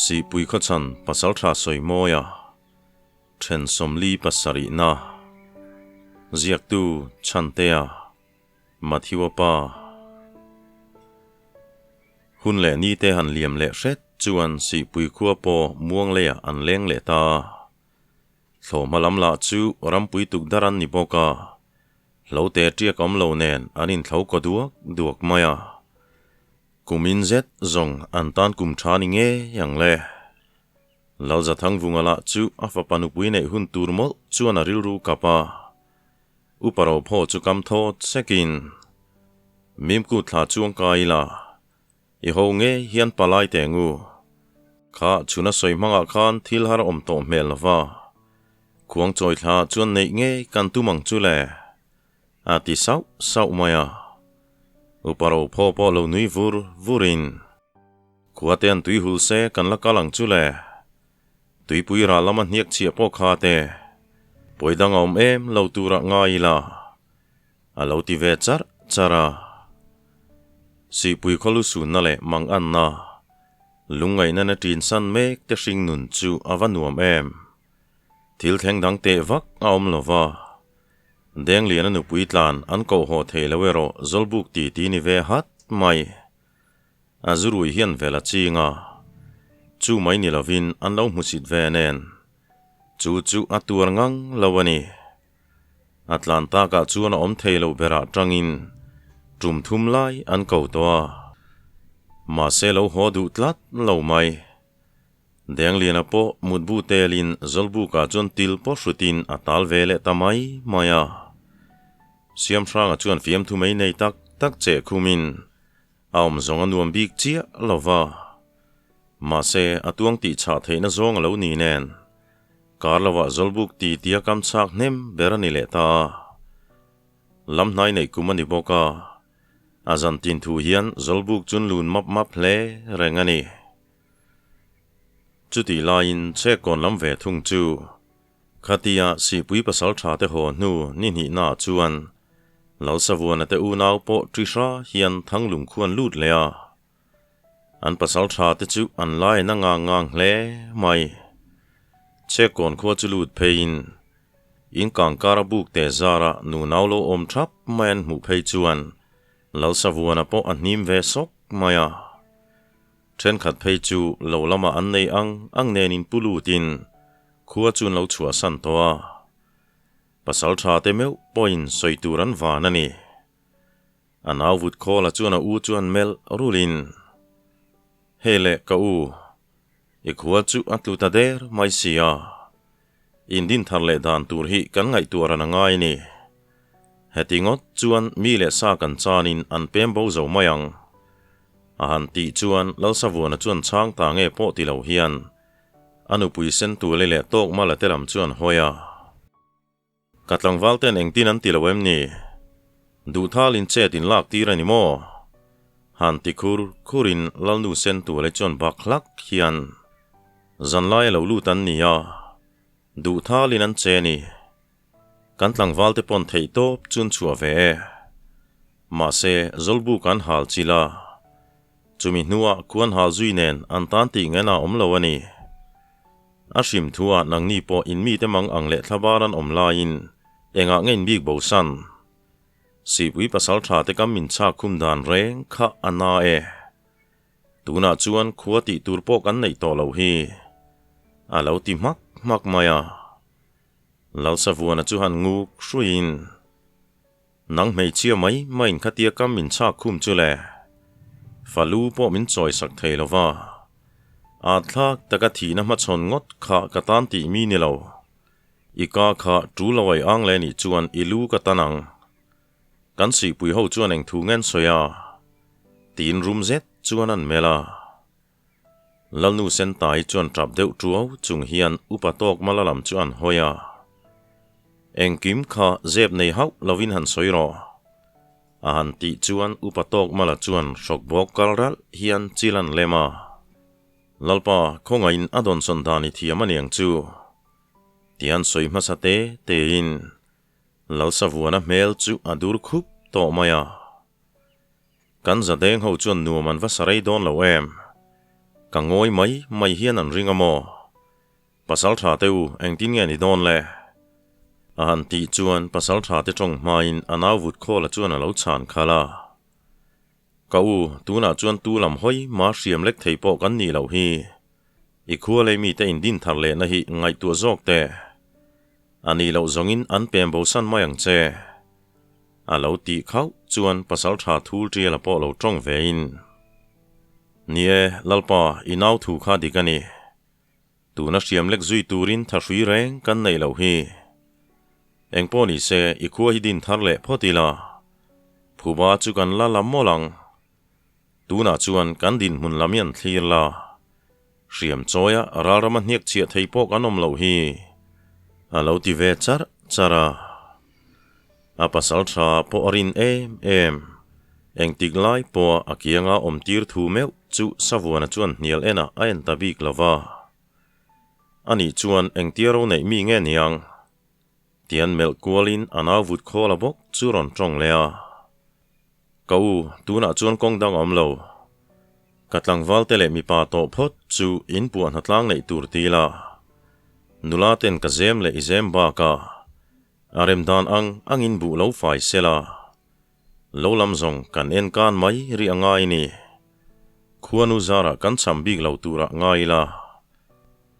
Sihpui khawchhan Pasaltha Sawimawia then 47na Ziaktu Chhantea Matthew-a pa Hun leh ni te han liam leh hret chuan Sihpui khua pawh muang leiah an leng leh ta. Thlawhhma lam lah chu rampui tukdar an ni bawk a, hlo te tiak awm lo nen an inthlo kaw duak duak mai a. Kum in zet zawng an tan kum tha ni ngei ang le. Lalzathangvunga lah chu a fapa nupui neih hun tur mawlh chuan a rilru kap a. Upa Rophaw chu kam thawt sekin, Mimku thla chuang ka ila, i ho ngei hian palai teh ngu. Kha chhuna sawi hmangah khan thil har awm tawh hmel lova, khuang chawi thla chuan neih ngei kan tum ang chu le, a ti sauh sauh mai a. Upa Rophaw pawh lo nui vur vurin, Khua te an tui hul se kan la kal ang chu le. Tuipui rah lama hniak chhiah pawh kha te pawi dang a awm em lo turah ngai ila a lo ti ve charh charh a. Sihpui khawlu sunna leh mang anna lungngaihna na ṭin san mek te hring nun chu a va nuam em. Thil thleng dang teh vak a awm lo va. Dengliana nupui tlan an koh haw thei lo erawh Zawlbuk ti ti ni ve hat mai. A zurui hian vel a ching a, chu mai ni lovin an lo hmusit ve nen. Chu chu a tuar ngang lo a ni. A tlan takah chuan a awm thei lo berah tangin tum thum lai an ko tawh a. Mahse lo haw duh tlat lo mai. Dengliana pawh mutbu telin Zawlbukah chuan til pawh hrutin a tal ve leh ta mai mai a. Siamhranga chuan fiamthu mai nei tak tak cheh khumin A awm zawng a nuam bik chiah lo va, mahse a tuang tih chhah theihna zawng a lo ni nen, kar lovah Zawlbuk ti tia kam chhak hnem ber a ni leh ta a. Lam hnai neih kum a ni bawk a, a zan tin thu hian Zawlbuk chun lun map map hle reng a ni. Chutih laiin chhekkawn lam ve thung chu Khatia Sihpui pasal tha te haw hnu ni hnihnaah chuan Lalsavuana te unau pawh ṭi hra hian Thanglung khuan lut leh a. An pasal tha te chu an lai na ngang ngang hle mai. Chhekkawn khua chu lut pheiin in kangkara buk te zara nunau lo awm thap mai an hmuh phei chuan Lalsavuana pawh a hnim ve sawk mai a. Thenkhat phei chu lo lamah an nei ang ang nen in pu lutin Khua chu an lo chhuahsan tawh a, pasal tha te meuh pawhin sawi tur an van a ni. A nau vut khawla chuan a u chuan melh rulin, Hei le ka u, i khua chu a tlu ta der mai si a, in din thar leh dan tur hi kan ngaihtuah ran a ngai ni. Heti ngawt chuan mi leh sa kan chanin an pem bo zo mai ang. A han tih chuan Lalsavuana chuan chhang ta nge pawh ti lo hian A nupui sen tule leh tawk mala te lam chuan hawi a. Ka tlangval ten engtin an ti lo em ni? Duhthalin chet in lak tir a ni maw? Han ti khur khurin Lalnu sen tule chuan bak hlak hian zanlai a lo lut an ni a, duhthalin an che ni. Kan tlangval te pawn theih tawp chun chhuah ve e. Mahse, Zawlbuk an hal chil a. Chumi hnuah khuan hal zui nen an tan tih ngaihna a awm lo a ni. A hrim thuah nangni pawh in mite mang ang leh thlabar an awm laiin engah nge in bik bosan? Sihpui pasal tha te kam min chhak khum dan reng kha a na e. Tunah chuan khua tih tur pawh kan neih tawh loh hi. A lo ti hmak hmak mai a. Lalsavuana chu han nguk hruiin. Nang hmeichhia mai maiin khatia kam min chhak khum chu le. Falu pawh min chawi sak thei lo va. At thlak taka thihna hmachhawn ngawt kha ka tan tih mi ni lo. I ka kha tu lo ai ang le nih chuan i lu ka tan ang. Kan sihpui ho chuan eng thu ngen sawi a? Tiin rum zet chuan an melh a. Lalnu Sentai chuan tap deuh tuau chung hian upa tawk mala lam chu an hawi a. Engkim kha zep nei hauh lovin han sawi rawh. A han tih chuan upa tawk mala chuan hrawk bawk kal ralh hian chil an lem a. Lalpa, khawngaihin a dawnsawn dan i thiam a niang chu. Tian sawi hmasa te tein Lalsavuana hmel chu a dur khup tawh mai a. Kan zadeng ho chuan nuam an va sa rei dawn lo em? Ka ngawi mai mai hian an ring a maw? Pasaltha te u, engtin nge ni dawn le? A han tih chuan pasaltha te tawng hmain a nau vut khawla chuan a lo chhan khalh a. Ka u, tunah chuan tu lam hawi ma hriam lek thei pawh kan nih loh hi. I khua lei mite indin thar lehna hi ngaihtuah zawk teh. A nih loh zawngin an pem bosan mai ang che. A lo tih khauh chuan pasaltha thul tiala pawh lo tawng vein, Ni e, Lalpa, i nau thu kha dik a ni. Tuna hriam lek zui turin thahrui reng kan neih loh hi. Engpawh ni se, i khua hi din thar leh phawt ila. Phuba chu kan la lam mawlh ang. Tunah chuan kan dinhmun lam hi an thlir la. Hriam chawia ralrama hniak chhiah thei pawh kan awm loh hi. A lo ti ve charh charh a. A pasal tha pawh a rin em em. Engtik lai pawha a kianga awm tir thu meuh chu Savuana chuan hnial enah a en ta bik lo va. Ani chuan engtia ro neih mi nge niang? Tian melh kualin a nau vut khawl a bawk chu rawn tawng leh a. Ka u, tunah chuan kawng dang a awm lo. Ka tlangval te leh mipa tawh phawt chu in puah hnatlang neih tur ti ila. Nula ten ka zem leh i zem bakah a rem dan ang angin buh lo fai sela. Lo lam zawng kan en kan mai rih a ngai ni. Khuanu zarah kan cham bik lo turah ngai ila.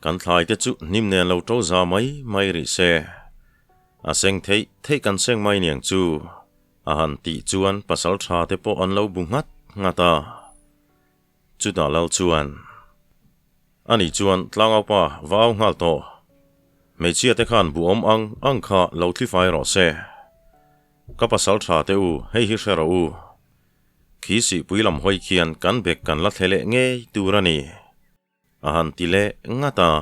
Kan thlai te chu hnim nen lo to za mai mai rih se. A seng theih theih kan seng mai niang chu a han tih chuan pasal tha te pawh an lo bu nghat nghat a. Chutah lal chuan, Ani chuan tlangaupa va au nghal tawh. Hmeichhia te khan bu awm ang ang kha lo thli fai rawh se. Ka pasal tha te u, hei hi hre rawh u. Khi sihpui lam hawi khian kan bek kan la thle leh ngei tur a ni. A han ti leh ngat a.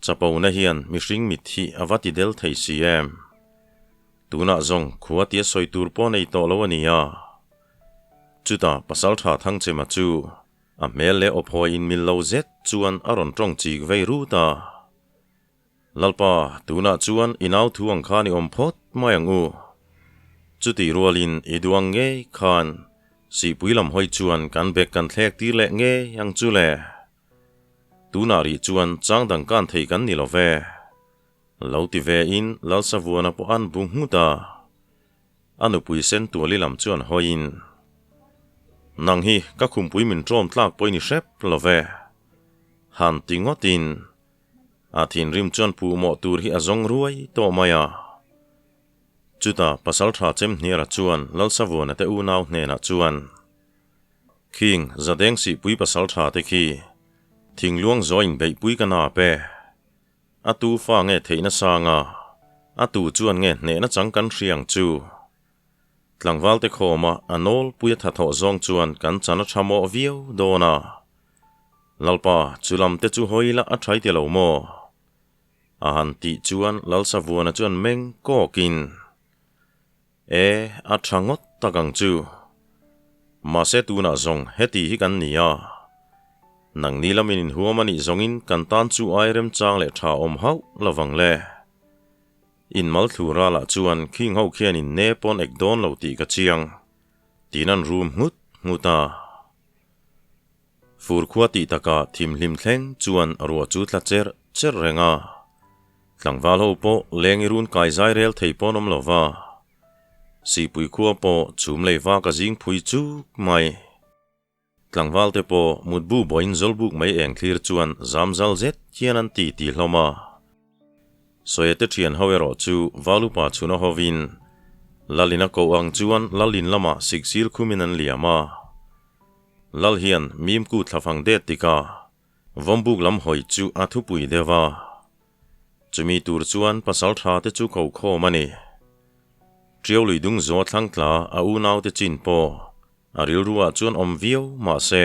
Chapona hian mihring mit hi a va ti del thei si em? Tunah zawng khua tia sawi tur pawh nei tawh lo a ni a. Chutah Pasaltha Thangchema chu a hmel leh awphawi inmil lo zet chuan a rawn tawng chik vei rut a. Lalpa, tunah chuan i nau thu ang khan i awm phawt mai ang u. Chutih rualin i duh ang ngei khan Sihpui lam hawi chuan kan bek kan thlek tir leh ngei ang chu le. Tunah rih chuan chang dang kan thei kan ni lo ve. Lo ti ve in Lalsavuana pawh an bu nghut a. A nupui sen tuali lam chuan hawiin, Nang hi ka khumpui min ṭawm tlak pawh i ni hrep lo ve. Han ti ngawtin A thinrim chuan puhmawh tur hi a zawng ruai tawh mai a. Chutah Pasaltha Chemhniara chuan Lalsavuana te unau hnenah chuan, Khing, Zadeng Sihpui Pasaltha te khi thingluang zawiin beihpui ka nap e. A tu fa nge theihna sanga, a tu chuan nge hnehna chang kan hria ang chu. Tlangval te khawma a nawlpui a thathawh zawng chuan kan chan a tha mawh viau dawn a. Lalpa, chu lam te chu hawi la a thai ti lo maw? A han tih chuan Lalsavuana chuan meng kawkin, E, a tha ngawt tak ang chu. Mahse tunah zawng heti hi kan ni a. Nangni lamin inhuam a nih zawngin kan tan chu ai remchang leh tha awm hauh lovang le. In mal thlu ralah chuan khing ho khian in ne pawn ek dawn lo tih ka chiang, tiin an rum nghut nghut a. Fur khua tih takah thimhlim thleng chuan ruah chu tla cherh cherh reng a. Tlangval ho pawh leng i run kai zai rel thei pawn awm lo va. Sihpui khua pawh chhum lei vak a zing phui chuk mai. Tlangval te pawh mutbu bawiin zawlbuk mai eng thlir chuan zamzal zet hian an ti ti hlawm a. Sawia te thian ho erawh chu Valupa chhuna hovin Lalin a koh ang chuan Lalin lamah siksil khumin an liam a. Lal hian Mimku thlafang det tika Vawmbuk lam hawi chu a thupui deuh a. Chumi tur chuan pasal tha te chu ko khawm a ni. Tiau lui dung zaw thlang tla a unaute chin pawh A rilruah chuan awm viau mah se,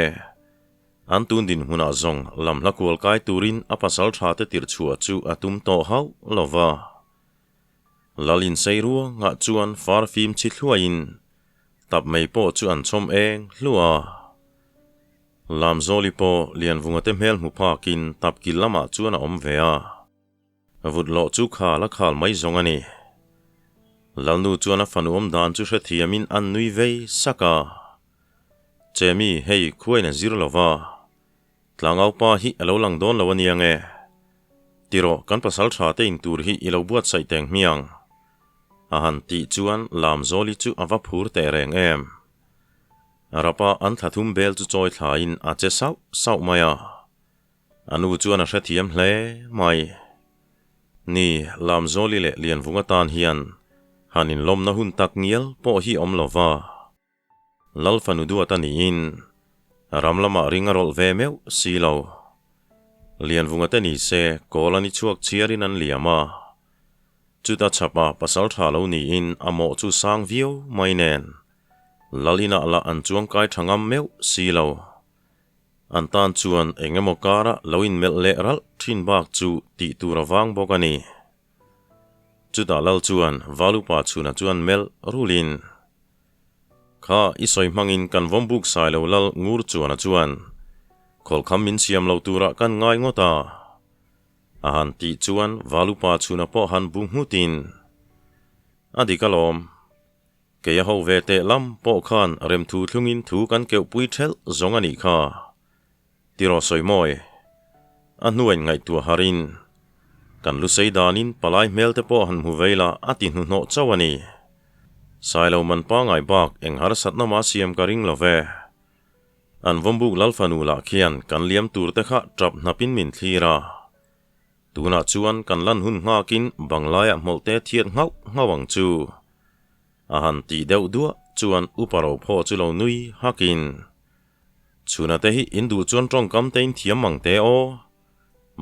an tun dinhmunah zawng lam hla kual kai turin a pasal tha te tirh chhuah chu a tum tawh hauh lo va. Lal insei ruangah chuan far fim chhi thluaiin tap mai pawh chu an chhawm eng hluah a. Lamzawli pawh Lianvunga te hmel hmu phakin tap kil lamah chuan a awm ve a. Vut loh chu khal a khal mai zawng a ni. Lalnu chuan a fanu awm dan chu hrethiamin an nui vei sak a. Chemi, hei khuain a zir lo va. Tlangaupa hi a lo lang dawn lo a nia nge? Ti rawh, kan pasal tha te in tur hi i lo buatsaih teng hmiang. A han tih chuan Lamzawli chu a va phur teh reng em. Rapa an thla thum bel chu chawi thlain a che sauh sauh mai a. A nu chuan a hrethiam hle mai. Ni, Lamzawli leh Lianvung atan hian han inlawmna hun tak ngial pawh hi awm lo va. Lal fanu duat a niin ram lamah ring a rawlh ve meuh si lo. Lianvunga te ni se kawl a ni chhuak chhiarin an liam a. Chuta chhapa pasal tha lo niin a mawh chu sang viau mai nen Lal inah lah an chuangkai tha ngam meuh si lo. An tan chuan eng emaw kara lo inmelh leh ralh thin bak chu tih tur a vang bawk a ni. Chutah Lal chuan Valupa chhunah chuan melh rulin, Kha i sawi hmangin kan vawm buk sai lo Lal ngur chuana chuan khawlkham min siam lo turah kan ngai ngawt a. A han tih chuan Valupa chhunah pawh han bu nghutin, A dik alawm. Kei a ho ve teh lam pawh khan remthu thlungin thu kan keuhpui thelh zawng a nih kha. Tiraw sawi mawi. A hnuain ngaihtuah harin kan lu sei danin palai hmel te pawh han hmu vei la a ti hnuhnawh chauh a ni. Sailo man pangai bak eng harsatna mah siam ka ring lo ve. An vawmbuk Lalfanu lah khian kan liam tur te kha tap hnapin min thlir a. Tunah chuan kan lan hun nghakin banglaiah hmawlhte thiat nghauh nghauh ang chu. A han tih deuh duah chuan Upa Rophaw chu lo nui hakin, Chhuna te hi in duh chuan tawngkam te in thiam mang te aw.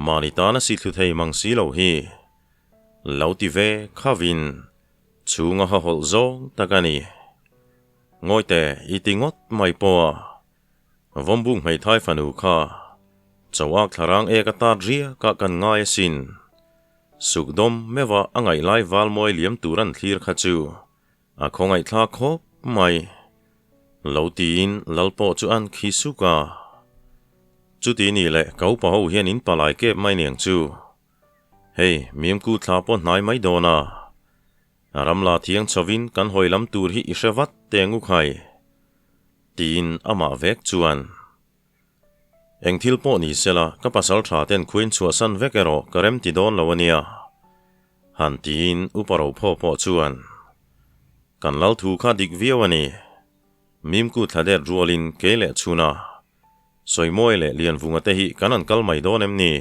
Mahni tana si thlu thei mang si lo hi. Lo ti ve khavin chhunga ha hawlh zawng tak a ni. Ngawite i ti ngawt mai pawh a. Vawmbuk hmeithai fanu kha Chauak thlarang ek a tat riak ah kan ngai asin. Sukdawm meuha a ngaih lai val mawi liam tur an thlir kha chu a khawngaihthlak khawp mai. Lo tiin lal pawh chu an khi suk a. Chuti ni leh ka upa ho hian in palai kep mai niang chu. Hei, Mimku thla pawh hnai mai dawn a. Ram la thiang chhovin kan hawi lam tur hi i hre vat teng u khai. Tiin amah vek chuan. Eng thil pawh ni sela, ka pasal tha ten khuain chhuahsan vek erawh ka rem ti dawn lo a nia. Han tiin Upa Rophaw pawh chuan, Kan lal thu kha dik viau a ni. Mimku thladet rualin kei leh chhuna Sawimawi leh Lianvunga te hi kan han kal mai dawn em ni?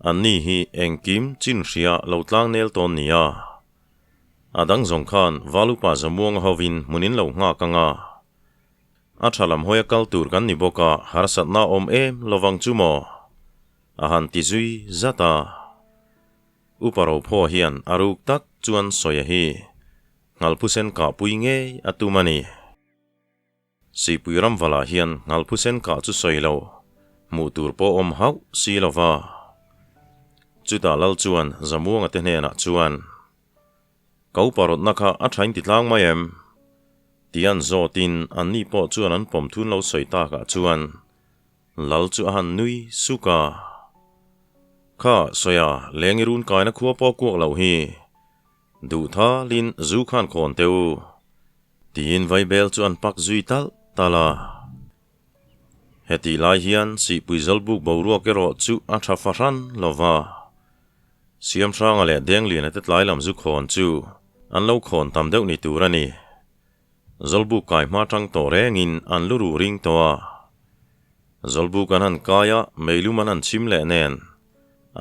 Anni hi engkim chin hria lo tlang nel tawn nia. A dang zawng khan Valupa Zamuanga hovin hmun in lo nghak ang a. A tha lam hawi a kal tur kan ni bawk a, harsatna awm em lovang chu maw? A han ti zui zat a. Upa Rophaw hian a ruk tak chuan sawi a hi Nghalphusen kahpui ngei a tum a ni. Sipui ramvalah hian Nghalphusen kah chu sawi lo, hmuh tur pawh awm hauh si lo va. Chutah Lal chuan Zamuanga te hnenah chuan, Ka upa rawtna kha a thain ti tlang mai em? Ti an zawtin anni pawh chuan an pawm thun lo sawi takah chuan Lal chu a han nui suk a. Kha, Sawia, leng i run kaina khua pawh kuak loh hi. Duh thalin zu khan khawn teh u. Tiin vaibel chu an pak zui talh talh a. Hetih lai hian Sihpui Zawlbuk boruak erawh chu a tha fahran lo va. Siamhranga leh Dengliana te tlai lam zu khawn chu an lo khawn tam deuh ni tur a ni. Zawlbuk kai hma tang tawh rengin an lu ruh ring tawh a. Zawlbuk an han kai a, meilum an han chhim leh nen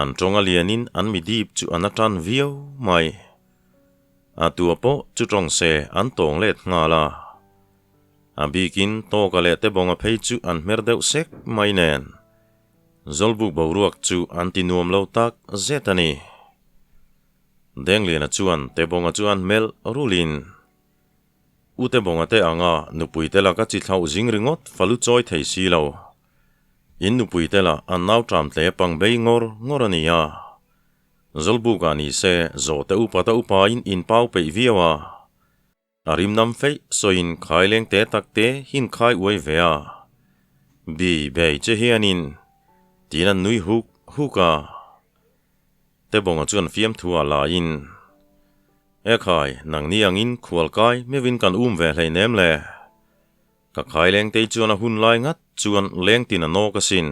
an tawng a lianin an mi dip chu an atan viau mai. A tua pawh chu tawng se an tawng let nghal a. A bikin tawka leh tebawnga phei chu an hmer deuh sek mai nen. Zawlbuk boruak chu an ti nuam lo tak zet a ni. Dengliana chuan Tebawnga chu an hmelh rulin, U Tebawnga te anga nupui te laka chi thlauh zing ringawt falu chawi thei si lo. In nupui te lah an nau ṭam tle pang bei ngawr ngawr a ni a. Zawlbukah ni se zawhte upata upain in pau peih viau a. A rim nam feih sawiin khai leng te tak te hin khai uai ve a. Bi bei che hianin tiin an nui huk huk a. Tebawnga chuan fiamthu ah laiin, E khai, nangni angin khual kai meuhin kan um ve hleinem le. Ka khai leng tei chuan a hun lai ngat chuan leng tin a nawk asin.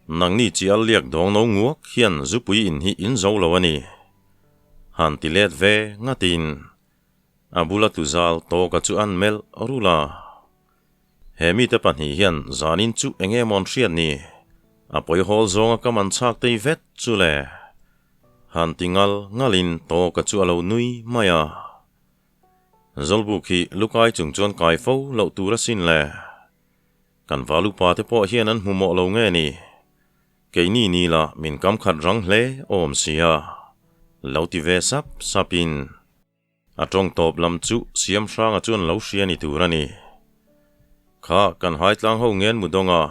Nangni chi al liak dawng no nguak hian zupui in hi in zo lo a ni. Han ti let ve ngatin a bula tuzal tawka chu an melh rul a. He mite pahnih hian zanin chu eng nge mawn hriat ni? A pawi hawl zawnga ka man chhak tei vet chu le. Han ti ngal ngalin tawka chu a lo nui mai a. Zawlbuk hi lukai chung chuan kai fo loh tur asin le. Kan valupa te pawh hian an hmu mawh lo nge ni? Keini ni la min kam khat rang hle awm sia. Lo ti ve sap sapin. A tawng tawp lam chu Siamhranga chuan lo hria ni tur a ni. Kha kan haitlang ho ngen mu dawng a,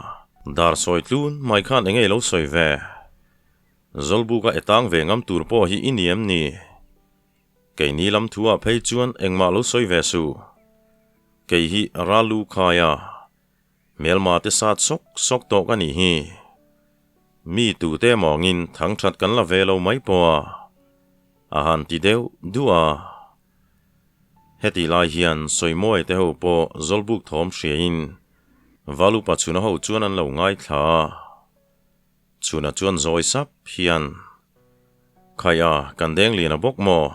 dar sawi tlun mai khan enge lo sawi ve? Zawlbuka e tang ve ngam tur pawh hi i ni em ni? Keini lam thu ah phei chuan engmah lo sawi ve suh. Kei hi ral lu khai a, hmelma te sat sawk sawk tawh ka nih hi. Mi tute mawngin thang that kan la ve lo mai pawh a, a han ti deuh duh a. Hetih lai hian Sawimawi te ho pawh Zawlbuk thawm hriain Valupa chhuna ho chuan an lo ngaithla a. Chhuna chuan zawi sap hian, Khai a, kan deng lian a bawk maw?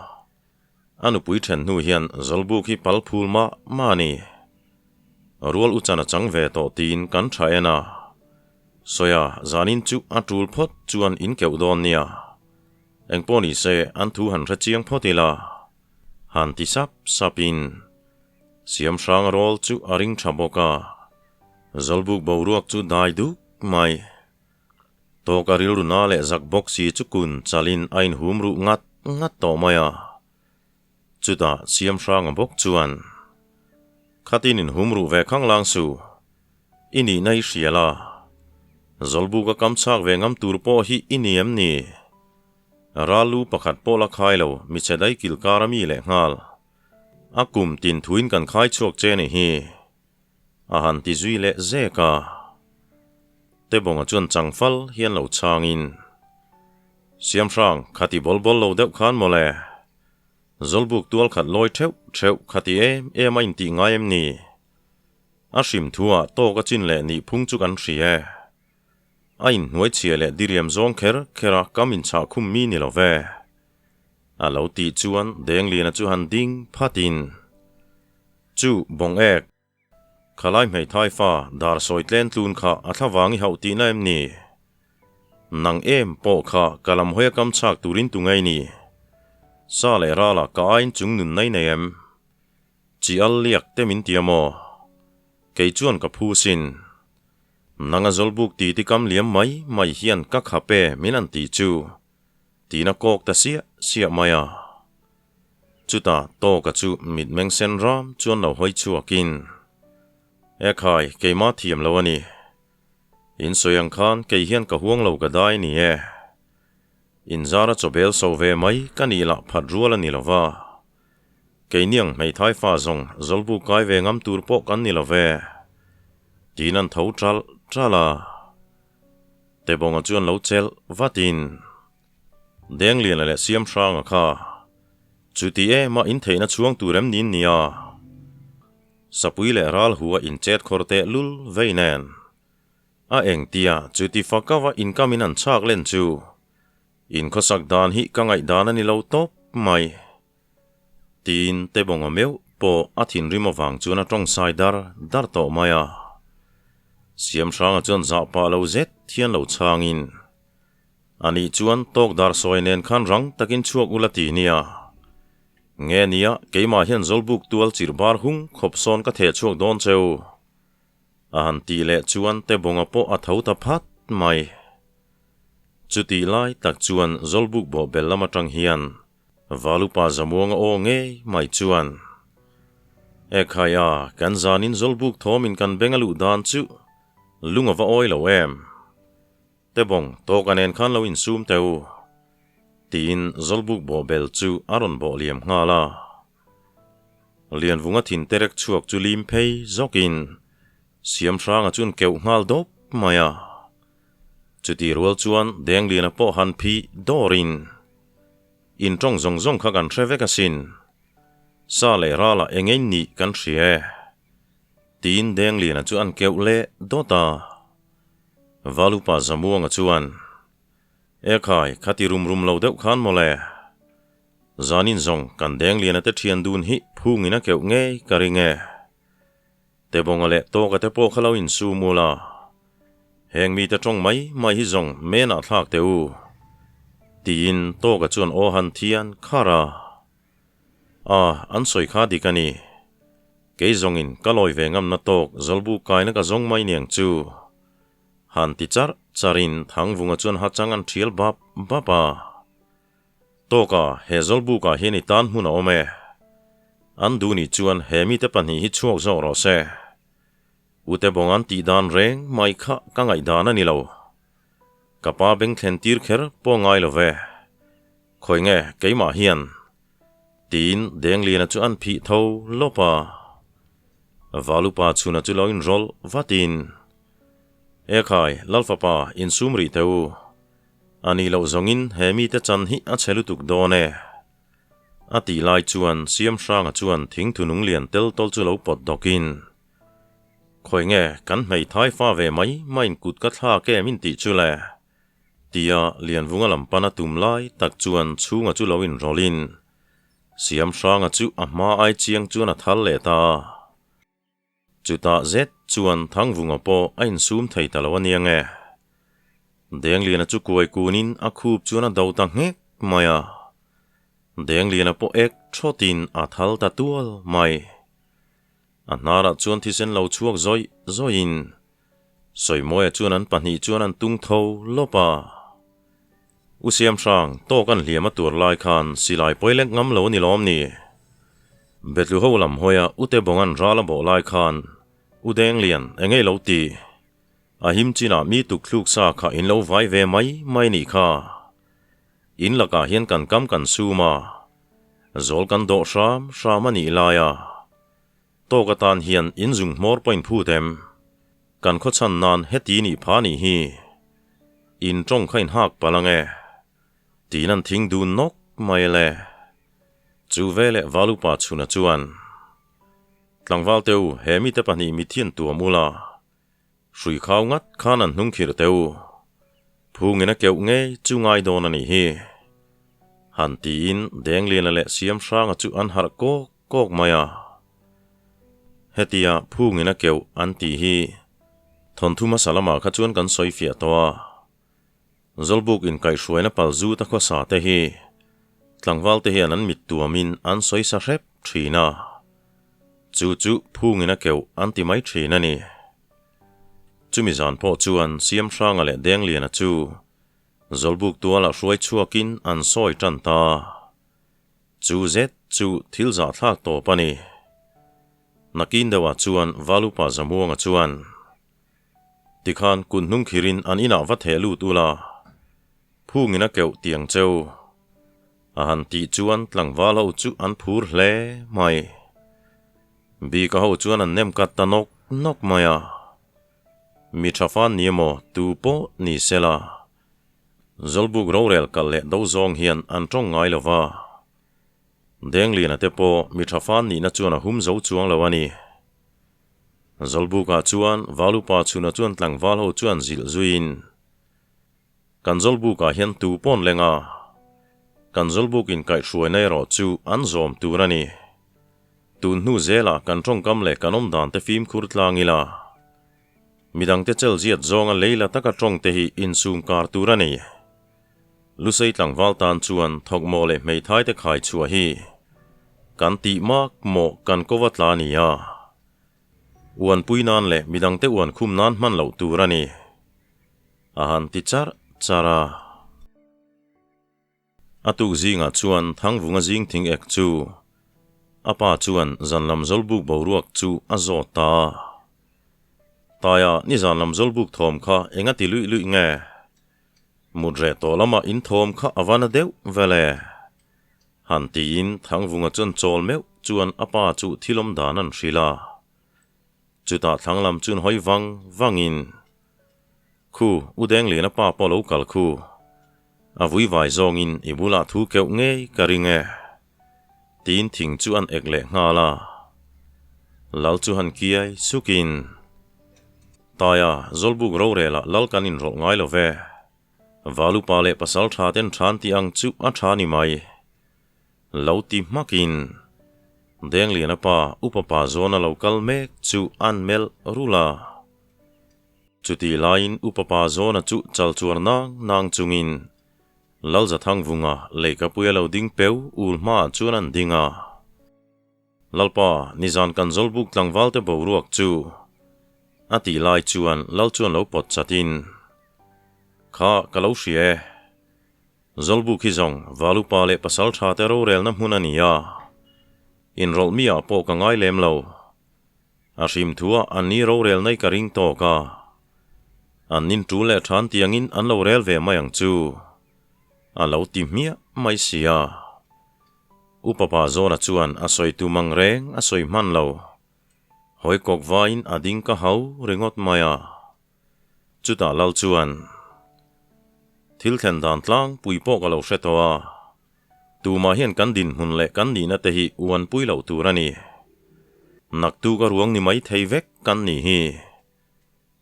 A nupui then hnu hian Zawlbuk hi pal phul mah mah a ni. Rual u chan a chang ve tawh tiin kan tha en a. Sawia, zanin chu a tul phawt chuan in keuh dawn nia. Engpawh ni se an thu han hre chiang phawt ila. Han ti sap sapin Siamhrang rawl chu a ring tha bawk a. Zawlbuk boruak chu dai duk mai. Tawk a rilru na leh zak bawk si chu kun chalin a inhum ruh ngat ngat tawh mai a. Chutah Siamhranga bawk chuan, Khatin inhum ruh ve khang lang suh. I nihna i hria la. Zawlbuka kam chhak ve ngam tur pawh hi i ni em ni? Ral lu pakhat pawh la khai lo, michhe dai kil kar a mi leh nghal. A kum tin thuin kan khai chhuak che ni hi. A han ti zui leh zek a. Tebonga chuan changfal hian lo chhangin, Siamhrang, khati bawl bawl lo deuh khan mawle. Zawlbuk tual khat lawi theuh theuh khati em em a intih ngai em ni? A hrim thuah tawk a chin leh nih phung chu kan hria e. A inhnuai chhia leh diriam zawng kher kher a kam inchhah khum mi ni lo ve. A lo tih chuan Dengliana chu han ding phatin, Chu, bawng ek, khalai hmeithai fa dar sawi tlen tlun kha a thla vang i hauh tihna em ni? Nang em pawh kha ka lam hawi a kam chhak turin tu ngei ni? Sa leh rala ka aiin chung nun nei nei em? Chi al liak te min ti a maw? Kei chuan ka phu sin. Nang a zawlbuk ti ti kam liam mai mai hian ka khap e min an tih chu. Tiin a kawk ta siah siah mai a. Chutah Tawka chu mitmeng sen ram chuan lo hawi chhuakin, E khai, keimah thiam lo a ni. In sawi ang khan kei hian ka huang lo ka dai ni e. Inzara chawbel so ve mai ka nih lah phat rual a ni lo va. Keiniang hmeithai fa zawng zawlbu kai ve ngam tur pawh kan ni lo ve. Tiin an tho ṭalh ṭalh a. Tebawnga chuan lo chelh vatin, Dengliana leh Siamhranga kha chuti ema intheihna chhuang tur em niin nia? Sapui leh Ralhua inchet khawr teh lul vei nen. A engtia chuti fakava inkamin an chhak len chu inkhawsak dan hi ka ngaihdan a ni lo tawp mai. Tiin Tebawnga meuh pawh a thinrim avang chuan a tawngsai dar dar tawh mai a. Siamhranga chuan zah pah lo zet hian lo chhangin, Anih chuan tawk dar sawi nen khan rang takin chhuak ula ti nia. Nge nia keimah hian Zawlbuk tual chirh bar hung khawp sawn ka theh chhuak dawn cheu. A han tih leh chuan Tebawnga pawh a tho ta phat mai. Chutih lai tak chuan Zawlbuk bawhbel lam atang hian Valupa Zamuanga aw ngei mai chuan, E khai a, kan zanin Zawlbuk thawmin kan beng a luh dan chu lung a va awi lo em? Tebawng, tawka nen khan lo insum teh u, tiin Zawlbuk bawhbel chu a rawn bawh liam nghal a. Lianvunga thin terek chhuak chu lim phei zawkin Siamhranga chuan keuh nghal dawp mai a. Chuti rual chuan Dengliana pawh han phi dawrin, In tawng zawng zawng kha kan hre vek asin. Sa leh ralah eng eng nih kan hria e. Tiin Dengliana chu an keuh leh dawt a. Valupa Zamuanga chuan, Ekhai, khati rum rum lo deuh khan mawle. Zanin zawng kan Dengliana te thian dun hi phungin a keuh ngei ka ring e. Tebawnga leh Tawka te pawh kha lo insum ula. Heng mite tawng mai mai hi zawng menah thlak teh u. Tiin Tawka chuan aw han thian khar a. A, an sawi kha dik a ni. Kei zawngin ka lawi ve ngamna tawk zawlbu kaina ka zawng mai niang chu. Han ti charh charhin Thangvunga chuan hachang an thial bap bap a. Tawka, he zawlbukah hian i tan hmun a awm e. An duh nih chuan he mite pahnih hi chhuak zawk rawh se. Ute Bawnga'n tih dan reng mai kha ka ngaihdan a ni lo. Ka pa beng thlen tir kher pawh ngai lo ve. Khawi nge keimah hian? Tiin Dengliana chu an phih tho lawp a. Valupa chhuna chu lo inrawlh vatin, Ekhai, Lalfapa, insum rih teh u. A nih loh zawngin he mite chan hi a chhe lutuk dawn e. A tih lai chuan Siamhranga chuan thingthu nung lian tel tawl chu lo pawt dawkin, Khawi nge kan hmeithai fa ve mai maiin kut ka thlak em in tih chu le? Tia Lianvunga lam pana tum lai tak chuan chhunga chu lo inrawlhin Siamhranga chu a hma ai chiang chuan a thal leh ta a. Chutah zet chuan Thangvunga pawh a insum thei ta lo a nia nge. Dengliana chu kuai kunin a khup chuan a do ta nghek mai a. Dengliana pawh ek thawtin a thal ta tual mai. A hnarah chuan thisen lo chhuak zawih zawihin Sawimawia chuan an pahnih chuan an tung tho lawp a. U Siamhrang, tawk an hliam a tuar lai khan silai pawi lek ngam lo a ni lawm ni? Betlu ho lam hawia U Tebawng an ral a bawh lai khan U Denglian eng ei lo ti? A him chinah mi tuk thluk sa kha in lo vai ve mai mai nih kha. In lakah hian kan kam kan sum a, zawl kan dawh hram hram a nih lai a. Tawk atan hian in zung hmawr pawh in phut em? Kan khawchhan nan heti nih pha nih hi. In tawng kha in hak palh ang e. Tiin an thing dun nawk mai le. Chu veleh Valupa chhuna chuan, Tlangval te u, he mite pahnih mithian tuam ula, hrui khau ngat khan an hnung khirh teh u. Phungin a keuh ngei chu ngai dawn a nih hi. Han tiin Dengliana leh Siamhranga chu an harh kawk kawk mai a. Hetia phungin a keuh an tih hi thawnthu hmasa lamah kha chuan kan sawi fiah tawh a. Zawlbuk inkaihhruaina pal zut a khawsa te hi tlangval te hian an mit tuamin an sawi sa hrep thin a. Chu chu phungin a keuh an ti mai thin a ni. Chumi zan pawh chuan Siamhranga leh Dengliana chu Zawlbuk tualah hruai chhuakin an sawi tan ta. Chu zet chu thil zahthlak tawp a ni. Nakin deuhah chuan Valupa Zamuanga chuan, Tikhan kut hnung khirin an inah va theh lut ula, phungin a keuh tiang cheu. A han tih chuan tlangval ho chu an phur hle mai. Bika ho chuan an nem kat ta nawk nawk mai a. Mi tha fan ni emaw tu pawh ni sela, Zawlbuk rorel kalh leh do zawng hian an tawng ngai lo va. Dengliana te pawh mi tha fan nihna chuan a hum zo chuang lo a ni. Zawlbukah chuan Valupa chhuna chuan tlangval ho chuan zilh zuiin, Kan Zawlbukah hian tu pawn leng a, kan Zawlbuk inkaihhruaina erawh chu an zawm tur a ni. Tun hnu zelah kan tawngkam leh kan awmdan te fimkhur tlang ila, midangte chel ziat zawnga leila taka tawng te hi insum kar tur a ni. Lusei tlangval tan chuan thawkmawh leh hmeithai te khai chhuah hi kan tih mak mawh kan kova tla a ni a, uanpui nan leh midangte uan khum nan hman loh tur a ni, a han ti charh charh a. A tuk zingah chuan Thangvunga zing thing ek chu a pa chuan zan lam zawlbuk boruak chu a zawt ta a. Taia nizan lam zawlbuk thawm kha eng a ti luih luih nge? Mut reh tawh lamah in thawm kha a va na deuh vel e. Han tiin Thangvunga chuan chawl meuh chuan a pa chu thil awm dan an hrilh a. Chutah thlang lam chuan hawi vang vangin, Khu, U Dengliana pa pawh lo kal khu. A vui vai zawngin i bulah thu keuh ngei ka ring e. Tiin thing chu an ek leh nghal a. Lal chu han kiai sukin. Taia, Zawlbuk rorel ah lal kan inrawlh ngai lo ve. Valupa leh pasal tha ten than tih ang chu a tha ni mai. Lo ti hmakin Dengliana pa upa pa zawna lo kal mek chu an melh rul a. Chutih laiin upa pa zawna chu chal chuar nang nang chungin Lalzathangvunga leikapuia lo ding peu ul hmaah chuan an ding a. Lalpa, nizan kan Zawlbuk tlangvalte boruak chu a tih lai chuan Lal chuan lo pawt chatin, Kha, ka lo hria e. Zawlbuk hi zawng Valupa leh Pasaltha te rorelna hmun a ni a, inrawlh mi ah pawh ka ngai lem lo. A hrim thuah an ni rorel nai ka ring tawk a, an nin tul leh than tiangin an lo rel ve mai ang chu, a lo ti hmiah mai sia. Upa pa Zawna chuan a sawi tum ang reng a sawi hman lo. Hawi kawk vaiin a ding ka hau ringawt mai a. Chutah Lal chuan, Thil thlen dan tlangpui pawh ka lo hre tawh a, tumah hian kan dinhmun leh kan nihna te hi uanpui loh tur a ni. Naktuk a ruang ni mai thei vek kan nih hi.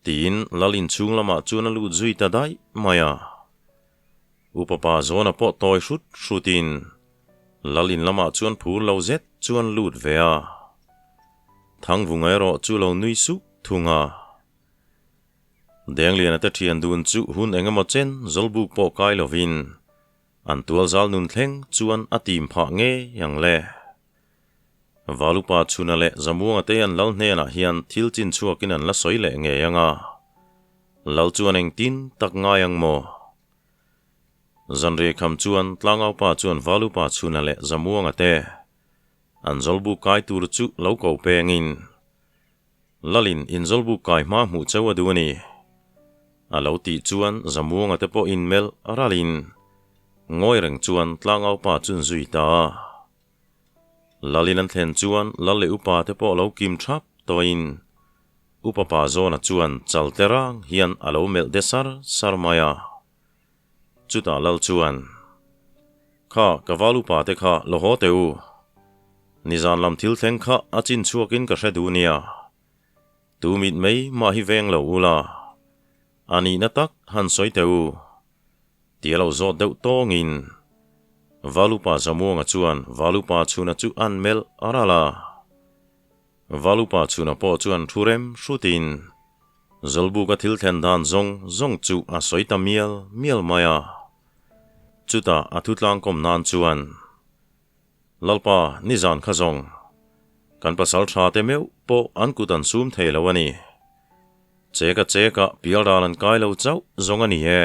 Tiin Lal inchhung lamah chuan a lut zui ta daih mai a. Upa pa Zawna pawh tawi hrut hrutin Lal in lamah chuan phur lo zet chuan lut ve a. Thangvunga erawh chu lo nui suk thung a. Dengliana te thian dun chu hun eng emaw chen Zawlbuk pawh kai lovin an tualzal nun thleng chuan a tim phah ngei ang le. Valupa Chhuna leh Zamuanga te an lal hnenah hian thil chin chhuakin an la sawi leh ngei ang a, lal chuan engtin tak ngai ang maw? Zanriai kham chuan Tlangaupa chuan Valupa Chhuna leh Zamuanga te an zawlbu kai tur chu lo ko pengin, Lalin inzawlbu kai hma hmuh cheu a duh a ni. A lo tih chuan Zamuanga te pawh inmelh ralin ngawi reng chuan Tlangaupa chun zui ta a. Lalin an thlen chuan lal leh upa te pawh lo kim thap tawhin upa pa Zawna chuan chal te rang hian a lo melh de sar sar mai a. Chutah lal chuan, Kha, ka val upa te kha lo haw teh u. Nizan lam thil thleng kha a chin chhuakin ka hre duh nia. Tu mit mai mah hi veng lo ula, a nihna tak han sawi teh u. Tia lo zawt deuh tawngin Valupa Zamuanga chuan Valupa Chhuna chu an melh a ral a. Valupa Chhuna pawh chuan thu rem hrutin Zawlbuka thil thlen dan zawng zawng chu a sawi ta mial mial mai a. Chutah a thutlangkawm nan chuan, Lalpa, nizan kha zawng, kan pasal tha te meuh pawh an kut an sum thei lo a ni. Cheka cheka pialral an kai lo chauh zawng a ni e.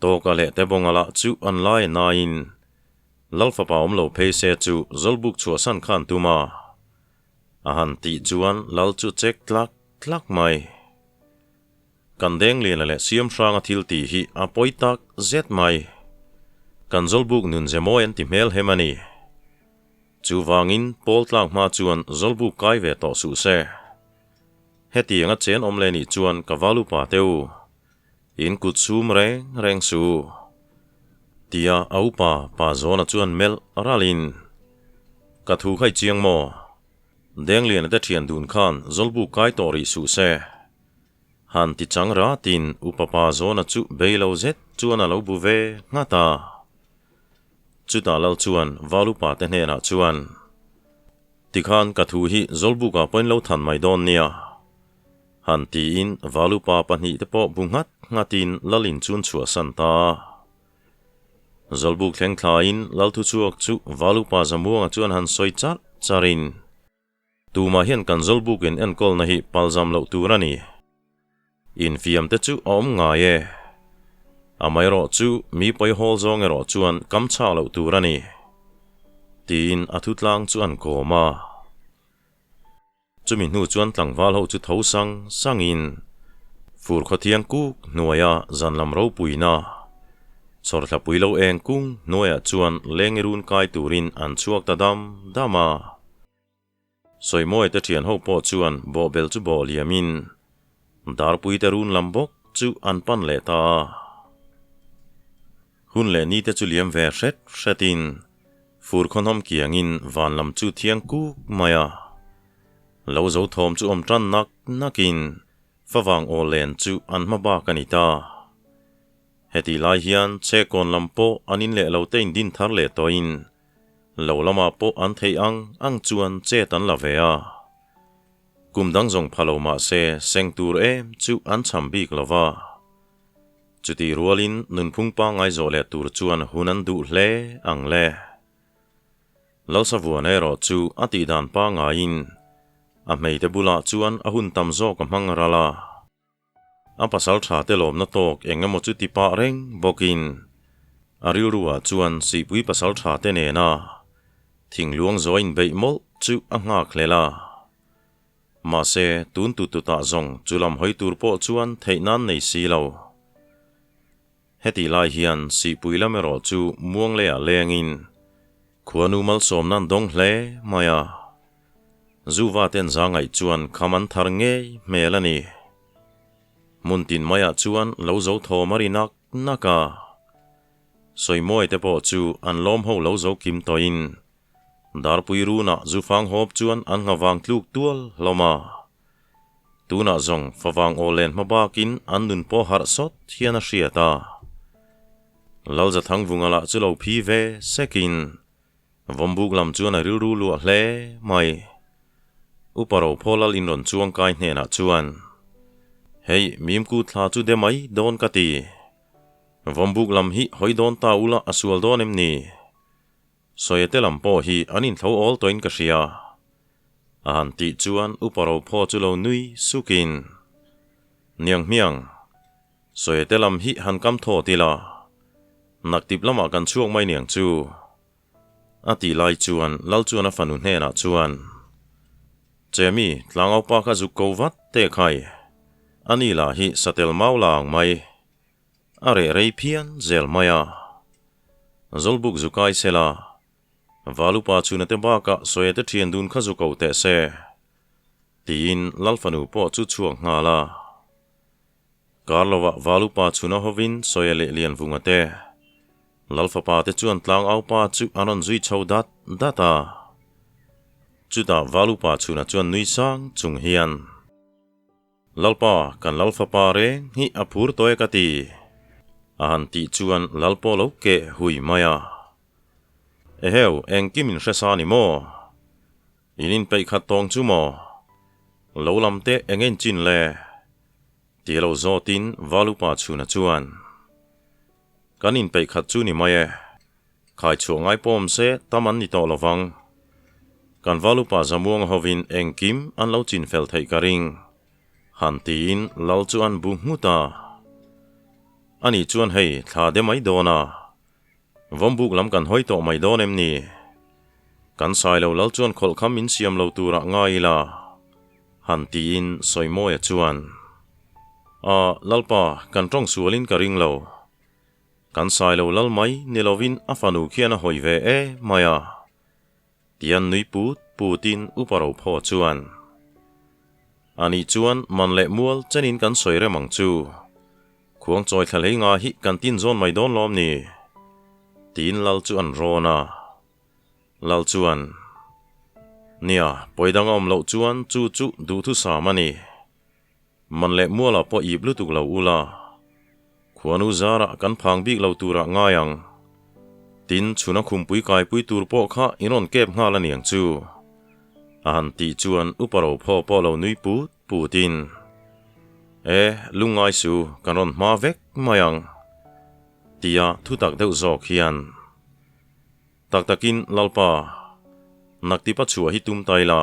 Tawka leh Tebonga lah chu an lai nain Lal fapa awm lo phei se chu Zawlbuk chhuahsan khan tum a. A han tih chuan Lal chu chek tlak tlak mai. Kan Dengliana leh Siamhranga thil tih hi a pawi tak zet mai. Kan Zawlbuk nun ze mawi an ti hmel hem a ni. Chuvangin Pawl tlak hma chuan Zawlbuk kai ve tawh suh se. Hetiang a chen awm leh nih chuan ka val upa te u, in kut sum reng reng su. Tia a upa pa Zawna chuan melh ralin, Ka thu kha i chiang maw? Dengliana te thian dun khan Zawlbuk kai tawh rih suh se. Han ti chang ratin upa pa Zawna chu bei lo zet chuan a lo bu ve nghat a. Chutah lal chuan val upa te hnenah chuan, Tikhan ka thu hi Zawlbukah pawhin lo than mai dawn nia. Han tiin val upa pahnihte pawh bu nghat nghatin lalin chun chhuahsan ta. Zawlbuk thleng thlain lal thuchhuak chu val upa Zamuanga chuan han sawi charh charhin, Tumah hian kan Zawlbukin enkawlna hi palzam loh tur a ni. Infiam te chu a awm ngai e. Amaherawh chu mi pawi hawl zawng erawh chuan kam chhak loh tur a ni. Tiin a thutlang chu an kawm a. Chumi hnu chuan tlangval ho chu tho sang sangin fur khawthiang kuk hnuaia zan lam ropuina chhawrthlapui lo eng kung hnuaiah chuan leng i run kai turin an chhuak ta dam dam a. Sawimawi te thian ho pawh chuan bawhbel chu bawh liamin Darpui te run lam bawk chu an pan leh ta a. Hun leh ni te chu liam ve hret hretin fur khawnawm kiangin van lam chu thiang kuk mai a. Lo zo thawm chu awm tan nak nakin. Favang aw len chu an hma bak a ni ta. Hetih lai hian Chekawn lam pawh an in leh lo te in din thar leh tawhin lo lamah pawh an theih ang ang chuan chet an la ve a. Kum dang zawng pha lo mah se seng tur em chu an cham bik lo va. Chutih rualin nunphung pangngai zawh leh tur chuan hun an duh hle ang le. Lalsavuana erawh chu a tihdan pangaiin a hmeite bulah chuan a hun tam zawk a hmang ral a. A pasal tha te lawmna tawk eng emaw chu ti pah reng bawkin a rilruah chuan Sihpui pasal tha te nena thingluang zawi inbeih mawlh chu a nghak hlel a. Mahse, tun tut tutah zawng chu lam hawi tur pawh chuan theih nan nei si lo. Hetih lai hian Sihpui lam erawh chu muang leiah lengin khuanu malsawmna an dawng hle mai a. Zuva ten za ngaih chuan kham an thar ngei hmel a ni. Hmun tin maiah chuan lo zo thawm a ri nak nak a. Sawimawi te pawh chu an lawm ho lo zo kim tawhin Darpui runah zufang hawp chuan an nghavang tluk tual hlawm a. Tunah zawng favang aw len hma bakin an nun pawh harh sawt hian a hriat a. Lalzathang vunga lah chu lo phi ve sekin Vawmbuk lam chuan a rilru luah hle mai. Upa Rophaw lal in rawn chuang kai hnenah chuan, Hei, Mimku thla chu de mai dawn ka ti. Vawmbuk lam hi hawi dawn ta ula a sual dawn em ni? Sawiate lam pawh hi an inthlo awl tawhin ka hria. A han tih chuan Upa Rophaw chu lo nui sukin, Niang hmiang, Sawiate lam hi han kam thaw ti la, naktip lamah kan chhuak mai niang chu. A tih lai chuan Lal chuan a fanu hnenah chuan, Chemi, tlangaupa kha zuk ko vat teh khai. Ani lah hi satel mau la ang mai. A reh rei phian zel mai a. Zawlbuk zu kai se la, Valupa chhuna te bakah Sawia te thian dun kha zu ko teh se, tiin Lalfanu pawh chu chhuak nghal a. Kar lovah Valupa chhuna hovin Sawia leh Lianvunga te, Lalfapa te chuan tlangaupa chu an rawn zui chho dat dat a. Chutah Valupa chhuna chuan nui sang chung hian. Lalpa, kan Lalfapa reng hi a phur tawh e ka ti. A han tih chuan Lal pawh lo keh hui mai a. Eheu, engkim in hre sa ni maw? In inpeih khat tawng chu maw? Lo lam teh eng en chin le? Ti lo zawtin Valupa chhuna chuan, Kan inpeih khat chu ni mai e. Khai chhuah ngai pawm se tam an ni tawh lo vang. Kan Valupa Zamuanga hovin engkim an lo chin fel theih ka ring. Han tiin Lal chu an bu nghut a. Ani chuan hei thla de mai dawn a. Vawmbuk lam kan hawi tawh mai dawn em ni? Kan sai lo Lal chuan khawlhkham min siam lo turah ngai ila. Han tiin Sawimawia chuan, A, Lalpa, kan tawng sualin ka ring lo. Kan sai lo lal mai ni lovin a fanu khian a hawi ve e mai a, tian nui put putin Upa Rophaw chuan, Anih chuan man leh mual chenin kan sawi rem ang chu, khuang chawi thla hlei nga hi kan tin zawn mai dawn lawm ni? tiin lal chu an rawn a. Lal chuan, Nia, pawi dang a awm loh chuan chu chu duhthusam a ni. Man leh mualah pawh ip lutuk lo ula, khuanu zarah kan phang bik lo turah ngai ang. Tin, chhuna khumpui kaipui tur pawh kha in rawn kep nghal a niang chu. A han tih chuan Upa Rophaw pawh lo nui put putin, E, lungngai su, kan rawn hma vek mai ang. Tia thutak deuh zawk hian, Tak takin Lalpa, naktipa chhuah hi tum ta ila.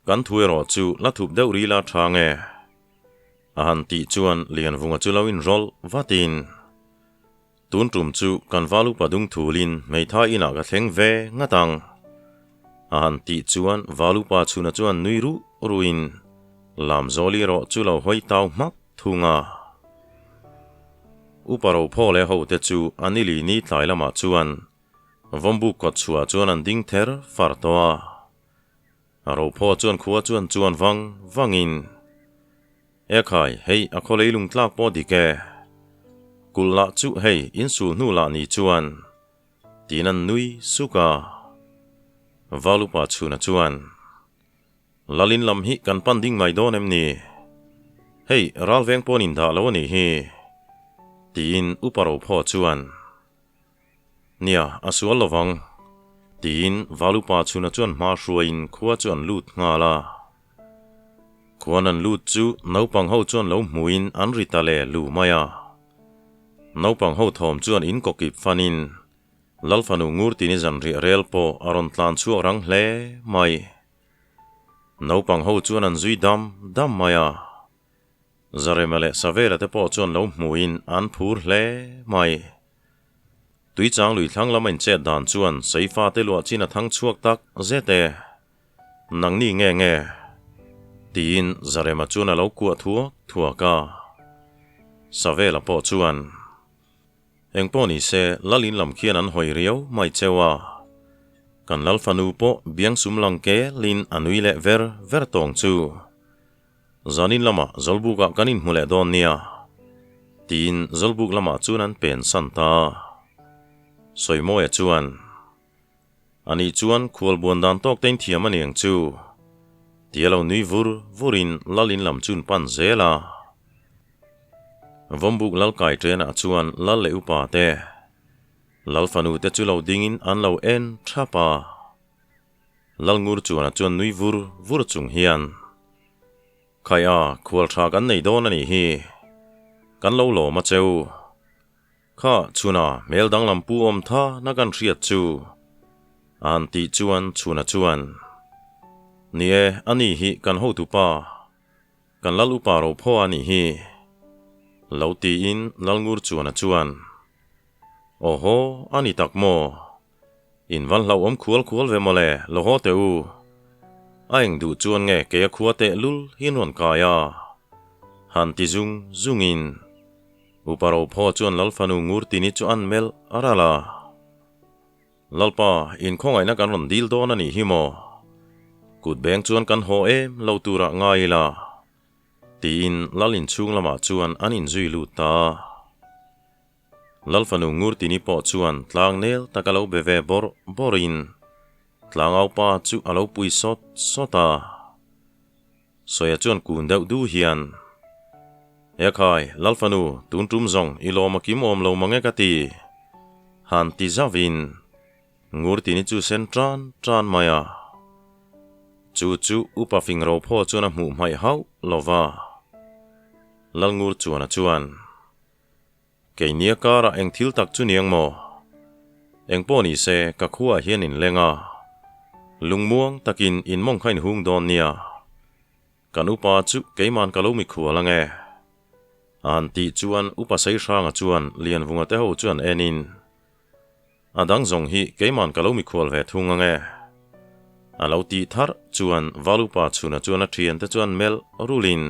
Kan thu erawh chu la thup deuh rih la tha nge? A han tih chuan Lianvunga chu lo inrawlh vatin, Tun tum chu kan val upa dung thulin hmeithai inah ka thleng ve ngat ang. A han tih chuan val upa chhuna chuan nui ruh ruhin Lamzawli erawh chu lo hawi tau hmak thung a. Upa Rophaw leh hote chu a nili ni tlai lamah chuan Vawmbuk kawtchhuah chuan an ding ther far tawh a. A rophaw chuan khua chuan chuan vang vangin, E khai, hei a khaw leilung tlak pawh dik e. Kulh lah chu hei insul hnu lah ni chuan, tiin an nui suk a. Valupa chhuna chuan, Lalin lam hi kan pan ding mai dawn em ni? Hei, ralveng pawn in dah lo a nih hi, tiin Upa Rophaw chuan, Nia, a sual lovang, tiin Valupa chhuna chuan hma hruaiin khua chu an lut nghal a. Khuan an lut chu naupang ho chuan lo hmuin an ri ta le lu mai a. Naupang ho thawm chuan in kawkip fanin Lalfanu Ngurtini zanriah rel pawh a rawn tlan chhuak rang hle mai. Naupang ho chuan an zui dam dam mai a. Zarema leh Savela te pawh chuan lo hmuin an phur hle mai. Tuichang lui thlang lama inchet dan chuan Seifa te luah chin a thang chhuak tak zet e. Nangni nge nge? Tiin Zarema chuan a lo kuah thuak thuak a. Savela pawh chuan. Engpawh ni se, Lal in lam khian an hawi riau mai cheu a. Kan Lal fanu pawh biangsum lang kelin a nui leh ver ver tawng chu. Zanin lamah Zawlbukah kan inhmu leh dawn nia, tiin Zawlbuk lamah chuan an pen san ta. Sawimawia chuan, Ani chuan khualbuan dan tawk te in thiam a niang chu, tia lo nui vur vurin Lal in lam chun pan zel a. Vawmbuk Lal kai ṭenah chuan Lal leh upa te, Lal fanu te chu lo dingin an lo en ṭhap a. Lal ngur chuana chuan nui vur vur chung hian, Khai a, khual ṭha kan nei dawn a nih hi, kan lo lawm a cheu. Kha chhuna hmel danglam pu awm tha na kan hriat chu an tih chuan chhuna chuan, Ni e, ani hi kan hotupa, kan lal upa rophaw a nih hi, lo tiin Lalngur chuana chuan, Awhaw, a ni tak maw? In van hlauhawm khual khual ve mawle, lo haw teh u. A eng duh chuan nge kei a khua teh lul hi an rawn kai a? Han ti zung zungin Upa Rophaw chuan Lalfanu Ngurtini chu an melh a ral a. Lalpa, inkhawngaihna kan rawn dil dawn a nih hi maw? Kut beng chuan kan haw em lo turah ngai ila. Tiin Lal inchhung lamah chuan an inzui lut ta a. Lalfanu Ngurtini pawh chuan tlang nel tak a lo be ve bawrh bawrhin tlangaupa chu a lo pui sawt sawt a. Sawia chuan kun deuh du hian, He khai, Lalfanu, tun tum zawng i lawm a kim awm lo mang e ka ti, han ti zauhin Ngurtini chu sen tan tan mai a. Chu chu Upa Fingrophaw chuan a hmuh hmaih hauh lo va. Lalngurchuana chuan. Keinia karah eng thil tak chu niang maw? Eng pawh ni se, ka khuaah hian in leng a. Lungmuang takin in mawng kha in hung dawn nia. Kan upa chu keiman ka lo mikhual ang e. An tih chuan Upa Seihranga chuan Lianvunga te ho chuan enin, A dang zawng hi keiman ka lo mikhual ve thung ang e. A lo tih tharh chuan Valupa chhuna chuan a thiante chuan melh rulin,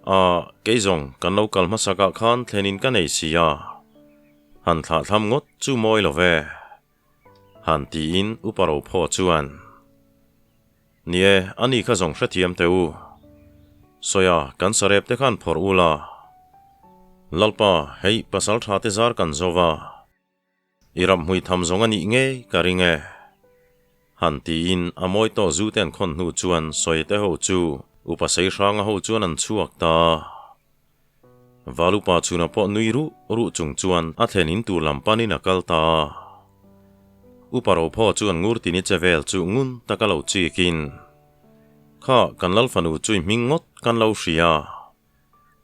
A, kei zawng kan lo kal hmasakah khan thlenin ka nei si a, han thlah thlam ngawt chu mawi lo ve, han tiin Upa Rophaw chuan, Ni e, ani kha zawng hrethiam teh u. Sawia, kan sarep te khan phawrh u la. Lalpa, hei pasal tha te zar kan zo va. I ram hmui tham zawng a nih ngei ka ring e. Han tiin a mawi tawh zu te an khawn hnu chuan Sawia te ho chu Upa Seihranga ho chuan an chhuak ta. Valupa chhuna pawh nui ruh ruh chung chuan a thlen in tur lam panin a kal ta a. Upa Rophaw chuan Ngurtini che vel chu ngun taka lo chikin, Kha, kan Lal fanu chu i hming ngawt kan lo hria.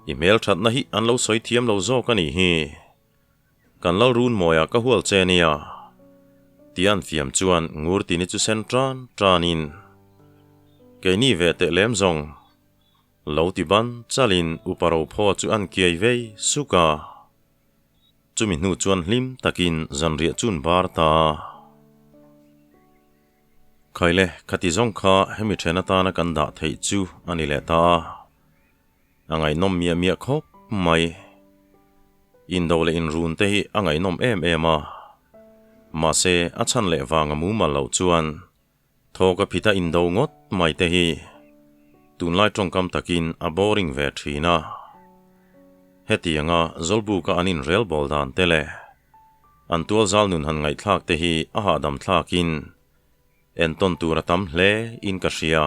I hmelthatna hi an lo sawi thiam lo zawk a nih hi. Kan Lal Runmawia ka hual che nia. Tia an fiam chuan Ngurtini chu sen tan tanin, Keini ve teh lem zawng. Lo ti ban chalin Upa Rophaw chu an kiai vei suk a. Chumi hnu chuan hlim takin zanriah chun bar ta. Khaile, khati zawng kha hemi then atana kan dah theih chu a ni leh ta a. A ngaihnawm miah miah khawp mai. Indo leh inrun te hi a ngaihnawm em em a. Mahse, a chhan leh vang a mumal loh chuan Thawk a phita indo ngawt mai te hi tunlai tawngkam takin a boring ve thin a. Hetianga Zawlbuka an inrel bawl dan te leh an tualzal nun han ngaihthlak te hi a hahdam thlakin entawn tur a tam hle in ka hria.